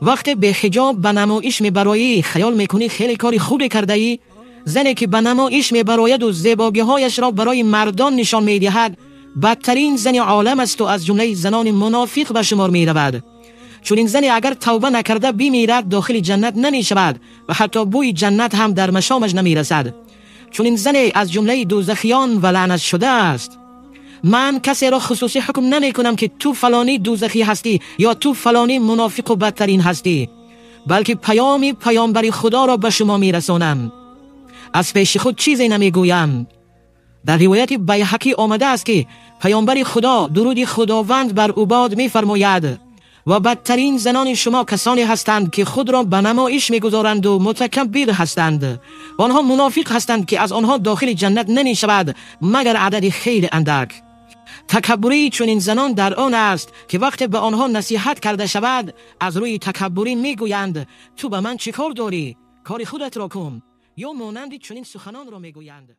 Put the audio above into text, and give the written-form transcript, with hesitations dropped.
Вақте беҳиҷоб ба намоиш мебароӣ, хаёл мекунӣ хеле кори хубе кардаӣ? Зане ки ба намоиш мебарояду зебогиҳояшро барои мардон нишон медиҳад, бадтарин зани олам асту аз ҷумлаи занони мунофиқ ба шумор меравад. Чунин зане агар тавба накарда бимирад, дохили ҷаннат намешавад ва ҳатто бӯи ҷаннат ҳам дар машомаш намерасад. Чунин зане аз ҷумлаи дӯзахиён ва лаънат шудааст. Ман касеро хусусӣ ҳукм намекунам ки ту фалонӣ дӯзахӣ ҳастӣ ё ту фалонӣ мунофиқу бадтарин ҳастӣ, балки паёми паёмбари худоро ба шумо мерасонам. Аз пеши худ чизе намегӯям. Дар ривояти Байҳақӣ омадааст ки паёмбари худо, дуруди худованд бар ӯ бод, мефармояд: ва бадтарин занони шумо касоне ҳастанд ки худро ба намоиш мегузоранду мутакаббир ҳастанд. Онҳо мунофиқ ҳастанд ки аз онҳо дохили ҷаннат намешавад, магар адади хеле андак. Такаббурии чунин занон дар он аст ки вақте ба онҳо насиҳат карда шавад, аз рӯи такаббурӣ мегӯянд: ту ба ман чӣ кор дорӣ? Кори худатро кун. Ё монанди чунин суханонро мегӯянд.